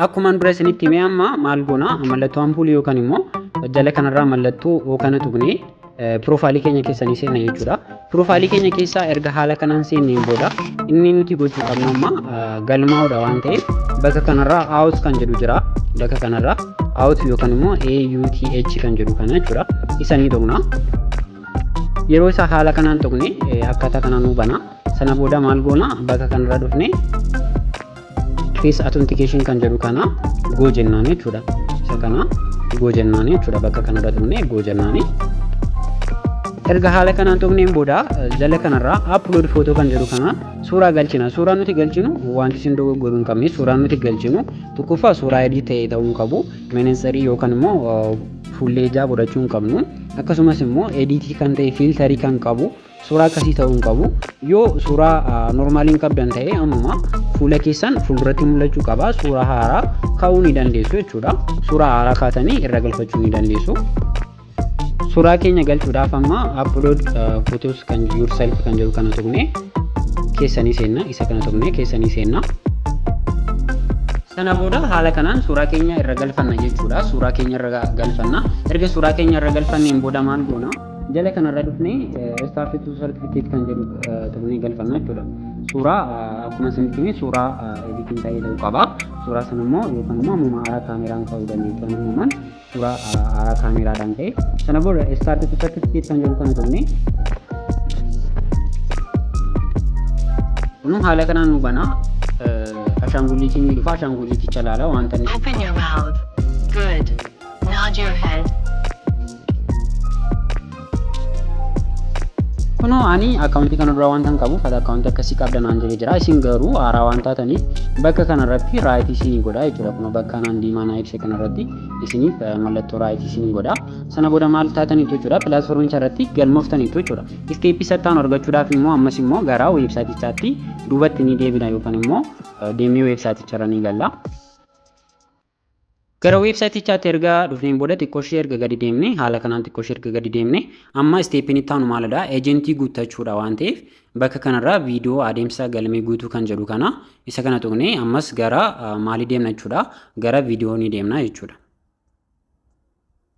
Akkuman dura isinitti hime amma maal goona, mallattoo ampuulii yookaan immoo jala kanarraa mallattoo O kana tuqnee piroofaayilii keenya keessa ni seenna jechuudha. Piroofaayilii keenya keessaa erga haala kanaan seenneen booda inni nuti gochuu qabnu amma galmaa'uudha waan ta'eef bakka kanarraa out kan jedhu jira. Bakka kanarraa out yookaan immoo AUTH kan jedhu kana jechuudha. Isa ni tuqna. Yeroo isaa haala kanaan tuqne akkaataa kanaan nu bana. Sana booda maal goona, bakka kanarra dhufne face authentication kan jedhu kana go jennaan jechuudha. Isa kana go jennaan jechuudha. Bakka kanarra tuqne go jennaani. Erga haala kanaan tuqneen booda jala kanarraa upload photo kan jedhu kana suuraa galchina. Suuraa nuti galchinu wanti isin dogoggoruu hin qabne, suuraan nuti galchinu tokkoffaa suuraa adii ta'e ta'uu hin qabu. Menensarii yookaan immoo fuullee ijaa godhachuu hin qabnu. Akkasumas immoo ediitii kan ta'e fiiltarii kan qabu suuraa akkasii ta'uu hin qabu. Yoo suuraa normaaliin qabdan ta'e ammuma fuula keessan fuulduratti mul'achuu qaba. Suuraa haaraa kaa'uu ni dandeessu jechuudha. Suuraa haaraa kaatanii irra galfachuu ni dandeessu. Suuraa keenya galchuudhaaf amma upload photos kan yourself kan jedhu kana tuqnee keessanii seenna. Isa kana tuqnee keessanii seenna. Sana booda haala kanaan suuraa keenya irra galfanna jechuudha. Suuraa keenya irra galfanna. Erga suuraa keenya irra galfanneen booda maal goona? Jala kanarra dhufnee start to certificate kan jedhu tuqnee galfanna jechuudha. Suuraa akkuma isinitti hime suuraa editing ta'ee ta'uu qaba. Suuraa sana immoo yookaan immoo ammuma haaraa kaameraan ka'uu dandeessu. Ammumaan suuraa haaraa kaameraadhaan ka'e. Sana booda start to certificate kan jedhu kana tuqnee kun haala kanaan nu bana. Ashaangulliitiin ni dhufa. Ashaangulliiticha ilaala wanta inni Open your mouth. Good. Nod your head. Kunoo ani akkaawuntii kana dura wanta hin qabuuf ati akkaawuntii akkasii qabda naan jedhee jira. Isin garuu haaraa waan taataniif bakka kanarratti raayitii isinii godha jechuudha. Kunoo bakka kanaan diimaa naa ibse kanarratti isiniif mallattoo raayitii isinii godha. Sana booda maal taataniitu jechuudha, pilaatfoormicha irratti galmooftaniitu jechuudha. Isteeppii sattaan argachuudhaaf immoo ammas immoo gara weebsaayitichaatti duubatti ni deebina yookaan immoo deemnee weebsaayiticharra ni galla. Gara weebsaayitichaatti erga dhufneen booda xiqqoo ishee erga gadi deemne, haala kanaan xiqqoo ishee erga gadi deemne, amma isteeppiin itti aanu maalidha? Eejentii guuttachuudha waan ta'eef bakka kanarraa viidiyoo adeemsa galmee guutuu kan jedhu kana isa kana tuqnee ammas gara maalii deemna jechuudha? Gara viidiyoo ni deemna jechuudha.